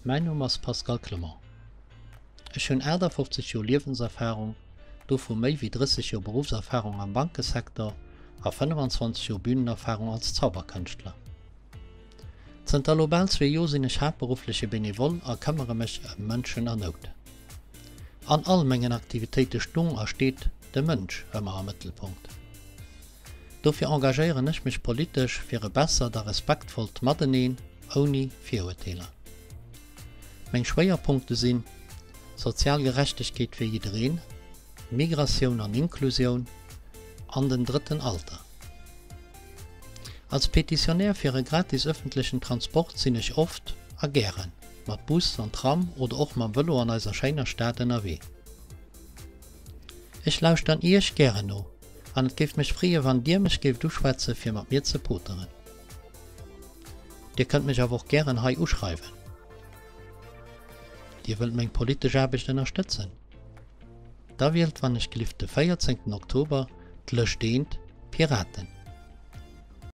Mäin Numm ass Pascal Clement. Ech hunn 58 Joer Liewenserfarung, dovu méi wéi 30 Joer Beruffserfarung am Bankesecteur a 25 Joer Bünenerfarung als Zauberkënschtler. Zënter elo bal zwee Joer sinn ech haaptberuffleche Benevole a këmmere mech ëm Mënschen a Nout. An all mengen Aktivitéite stung a steet de Mënsch ëmmer am Mëttelpunkt. Dofir engagéieren ech mech politesch fir e bessert a respektvollt Mateneen ouni Virurteeler. Meng Schwéierpunkte sinn, sozial Gerechtegkeet fir jiddereen, Migratioun an Inklusioun an den drëtten Alter. Als Petitionär fir e gratis ëffentlechen Transport sinn ech oft, a gären, mat Bus an Tram oder och mam Vëlo an eiser schéiner Stad ënnerwee. Ech lauschtern Iech gären no an et géif mech freeë wann Dir mech géift uschwätze fir mat mir ze poteren. Dir kënnt mech awer och gären hei uschreiwen. Dir wëllt meng politesch Aarbecht ënnerstëtzen? Da wielt wann ech glift de 14 Oktober d'Lëscht Eent, Piraten.